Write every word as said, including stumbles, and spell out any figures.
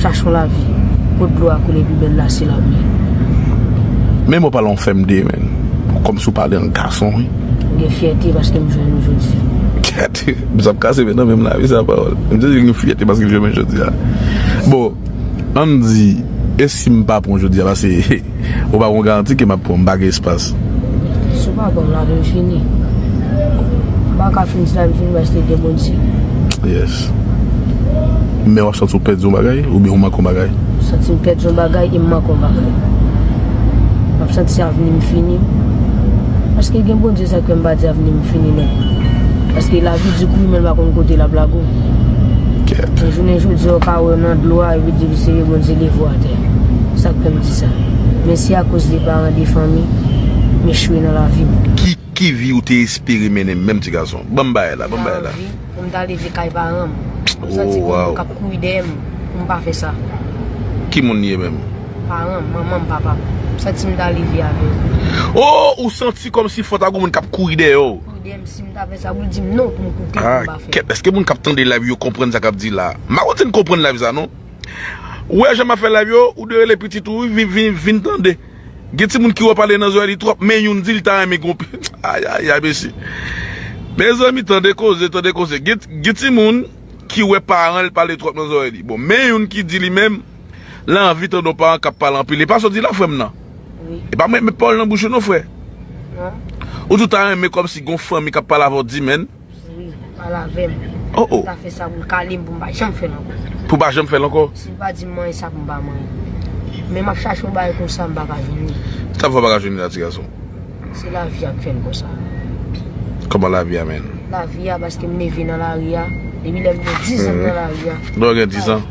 Chache yon lavi. Kot dlo a koule pi bèl la, se lanmè. Men mwen pale yon fèm de, men. Kòmsi w pale an gason, wi. M gen fyète paske m jwenn ou jodi. Gade, m ap kase men nan menm lavi sa pawòl. M di gen fyète paske l jwenn mwen jodi a. Bon, ann di, e si m pa pran jodi a, paske ou pa gon garanti ke m ap pran, m pa gen espas. Si w pa pran m, lavi m fini. M pa ka fin di lavi m fini paske gen Bondye. Yes. Men w ap santi w pèdi yon bagay oubyen ou manke yon bagay? M santi m pèdi yon bagay e m manke yon bagay. M ap santi avni m fini. Paske gen Bondye sa k fè m pa di avni m fini nèt. Paske lavi di kouri men l pa konn kote l ap lage w. Kèt. Men jounen jodi a w ka wè w nan dlo a epi di se Bondye leve w atè. Sa k fè m di sa. Men se akoz de paran, de fanmi, m echwe nan lavi m. Ki, ki vi ou te espere mennen m menm ti gason? Ban m bagay la, ban m bagay la. Pou m ta leve kay paran m. M santi gen moun k ap kouri dèyè m pou m pa fè sa. Ki moun li ye menm? Paran m, manman m, papa m. M santi m ta leve avè yo. Oh, ou santi kòmsi fò ta gon moun k ap kouri dèyè w? Kouri dèyè m, si m ta fè sa, pou l di m non, pou m koute, pou m pa fè. Kèt, èske moun k ap tande live yo konprann sa k ap di la? M pa konn si n konprann live sa non. Ou wè jan m ap fè live yo, ou dwe rele pitit ou, vin, vin, vin tande. Gen timoun ki wè pale nan zòrèy li twòp, men youn di li ta renmen gen yon pi. Ayayay, mesye. Mezanmi, tande koze, tande koze. Gen, gen timoun ki wè paran l pale twòp nan zòrèy li. Bon, men youn ki di li menm, l anvi tande yon paran k ap pale anpil. E pa sa w di la, frè m nan? Wi. E pa mwen met pawòl nan bouch ou non, frè. Non. Ou di w ta renmen kòmsi gen yon fanmi k ap pale avè w di, men. Wi, pale avè m. Oh, oh. Sa fè sa pou l kale m pou m pa janm fè l ankò. Pou w pa janm fè l ankò? Si l pa di m manyen sa pou m pa manyen. Men m ap chache yon bagay konsa m pa ka jwenn li. Sa fè w pa ka jwenn li la, ti gason? Se lavi a k fè m konsa. Kòman lavi a, menn? Lavi a, paske m leve nan lari a. Depi lè m gen diz an nan lari a. Lè w gen diz an?